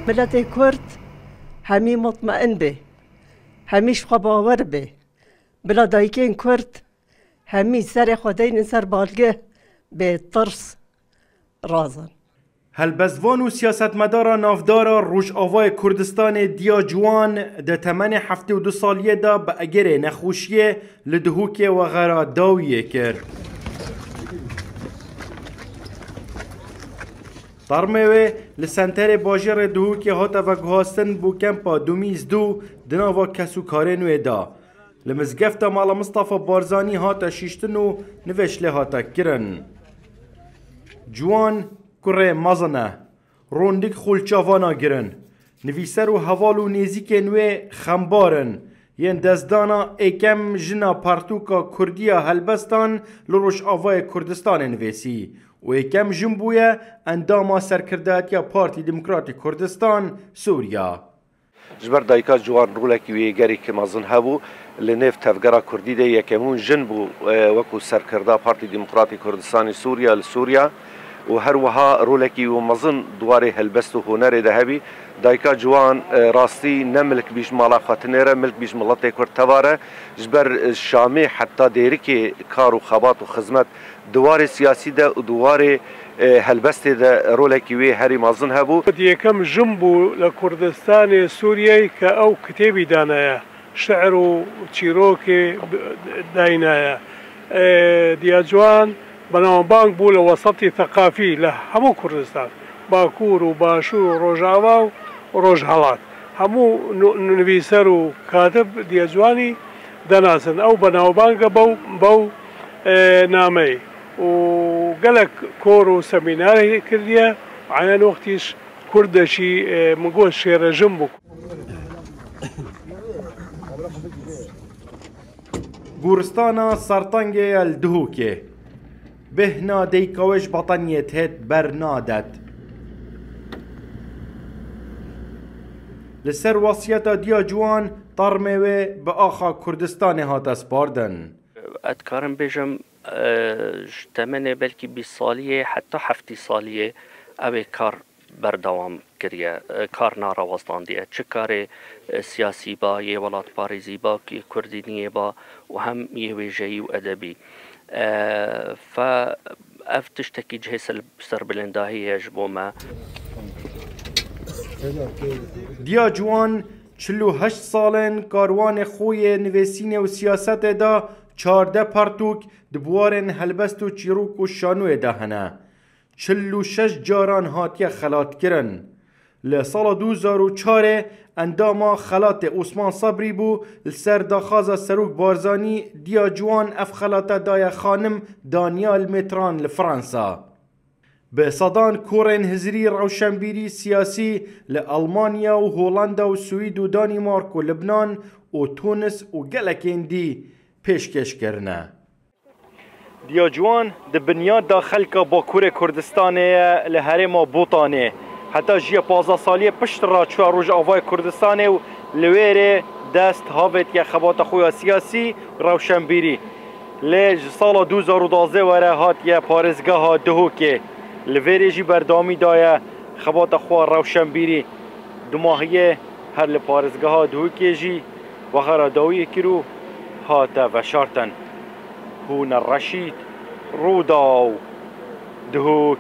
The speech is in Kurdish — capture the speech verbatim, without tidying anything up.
Miletê Kurd hemî mutmein bê, hemî ji xwe bawer bê. Bila dayikên Kurd hemî serê xwe deynin ser balgeh, bê tirs razin. Helbestvan û siyasetmedara navdara Rojavayê Kurdistanê Diya Ciwan di temenê heftê û du saliyê de bi egerê nexweşiyê li Duhokê wexera dawiyê kir. Termê wê li senterê bajêrê Duhokê hate veguhastin bo kempa Dumîz du di nava kesûkarên wê de. Li mizgefta Mala Mistefa Barzanî hate şiştin û nivêj lê hate kirin. Ciwan kurê mezin e. Rondik xwe li çavan a girin. Nivîser û heval û nêzîkên wê xembar in. Yên destdana êkem jina pertûka Kurdî ya helbestan li Rojavayê Kurdistanê nivîsî û êkem jin bûye endama serkirdayetiya Partî Demokratîk Kurdistan Sûriya. Ji ber dayika Ciwan rolekî wê gelekî mezin hebû. Li nêv tevgera Kurdî de yekemîn jin bû, e, wekû serkirda Partî Demokratîk Kurdistanê Sûriya li Sûriya û her wiha rolekî wê mezin di warê helbest û hunerê de hebî. Dayika Ciwan, e, rastî ne milkbîj mala xwe tinêre, milkbîj miletê Kurd tevare. Ji ber, e, Şamê heta Dêrikê kar û xebat û xizmet di warê siyasî de û di warê, e, helbestê de rolekî wê herî mezin hebû. Di yekem jin bû li Kurdistanê Sûriyeyê ke ew kitêbî danaye, şiir û çîrokê b-, daynaye. E, Diya Ciwan benavan bû li wesatî seqafî li hemû Kurdistan, Bakur û Başûr û Rojava û Rojhelat. Hemû nu-, nivîser û katib Diya Ciwanî denasin. Ew benavan e bew, bew, e, nameyê û gelek kor û semînarê kiriye. Eynî wextî jî Kurd de jî, e, min got şêrejin bû. Goristana Sertengê ye li Duhokê. Bêhna dayika wê ji beteniyê têt bernadet. Li ser wesiyeta Diya Ciwan termê wê bi axa Kurdistanê hate spardin. Ez dikarim bêjim, e, ji temenê belkî bîst saliyê heta heftî saliyê ew ê kar berdewam kiriye, e, kar narawestandî ye. Çi karê, e, siyasî ba, yê welatparêzî ba, yê kurdîniyê ba û hem yê wêjeyî û edebî. E, fe, ev tiştekî cihê ser, serbilindahî ye ji bo me. Diya Ciwan çil û heşt sal in karwanê xwe yê nivîsînê û siyasetê de çardeh pertûk di buwarên helbest û çîrok û şanoyê de hene. Çil û şeş caran hatiye xelatkirin. Li sala du hezar û çarê endama xelatê Osman Sebrî bû, li ser daxwaza Serok Barzanî Diya Ciwan ev xelate daye xanim Daniel Metran li Fransa. Bi sedan korên hizrî rewşenbîrî siyasî li Almanya û Holanda û Swîd û Danîmark û Libnan û Tunis û gelekên dî pêşkêş kirine. Diya Ciwan di binyada xelka Bakurê Kurdistanê ye li herêma Botanê. Heta jiya pazdeh saliyê pişt re çûye Rojavayê Kurdistanê û li wê rê dest havêtiye xebata xwe ya siyasî, rewşenbîrî. Lê ji sala du hezar û duwazdeh were hatiye parêzgeha Duhokê. Li vê rê jî berdewamî daye xebata xwe ya rewşenbîrî. Dumahiyê her li parêzgeha Duhokê jî wexera dawiyê kir û hate veşartin. Hûner Reşîd, Rûdaw, Duhok.